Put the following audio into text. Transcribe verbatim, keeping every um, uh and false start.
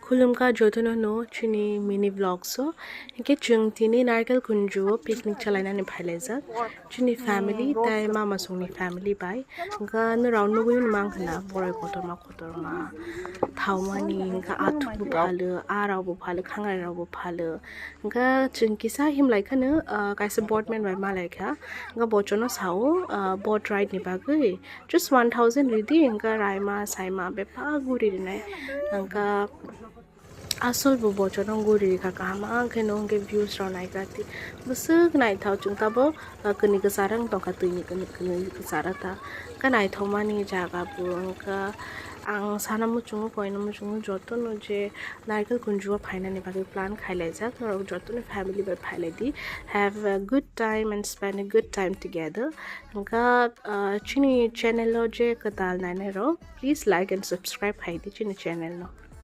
Khulumkha jotono no chini mini vlogs o. Hinkhe chwng tini Narkel Kunju o picnic chalainani phailaijak. Chini family tai mama songni family bai. Hinkhe norok nugwi mankha na boroi kotorma kotorma thaumani, hinkhe athuk bo phalo, arok bo phalo, khangnai rok bo phalo. Hinkhe chwng kisa himlai kheno, ah, kaisa boatman bai malaikha. Hinkhe bochono sao, ah, boat ride ni bagwi just one thousand ridi, hinkhe raima saima bebak guri rinai. Hinkhe asol bo bochono guri rikha kaham, ang khe no hinkhe views rok naikha ti bwswk naithok chwng tabo, ah, kwnwi kwchar wng tongkha, twini kwnwi, kwnwi kwchar ta khe naithokmani jaga bo wngkha. Ang sana muchungo koina muchungo jotono je Narkel Kunju o phainani bagwi plan khailaijak, norok jotono family bai phailaidi. Have a good time and spend a good time together. Hinkhe, ah, chini channel o je kwtal nainai rok, please like and subscribe khaidi chini channel no.